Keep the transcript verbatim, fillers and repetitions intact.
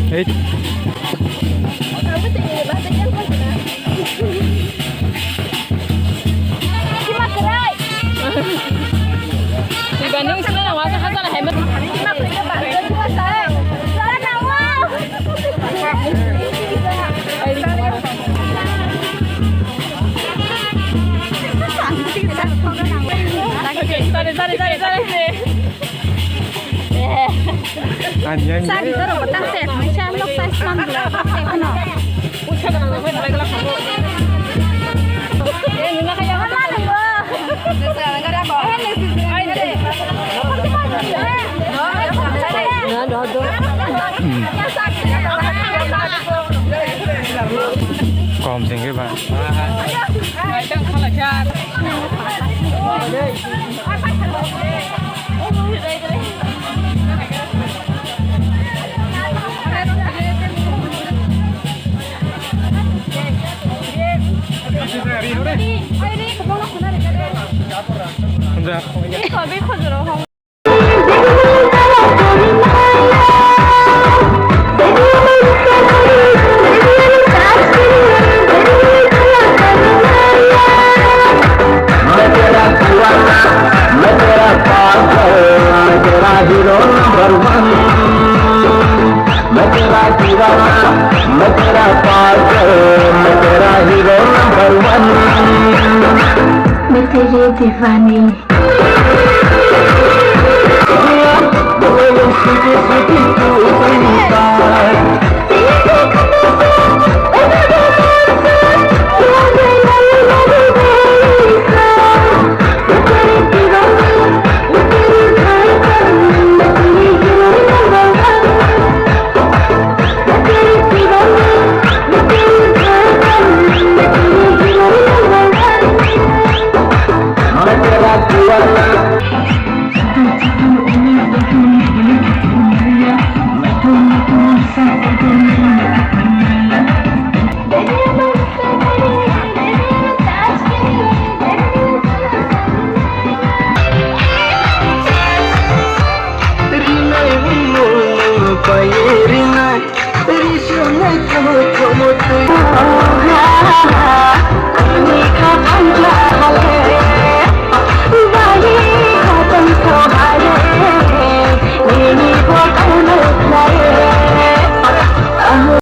Hey. Sorry, sorry, sorry, sorry. Ani, ani. Sari doro botang se, maisa nok size man bla se kono. Kom sing ke ba. मैं तेरा दीवाना, मैं तेरा पागल, मैं तेरा हीरो नंबर वन। मैं तेरा दीवाना, मैं तेरा पागल, मैं तेरा हीरो नंबर वन। मैं तेरी दीवानी।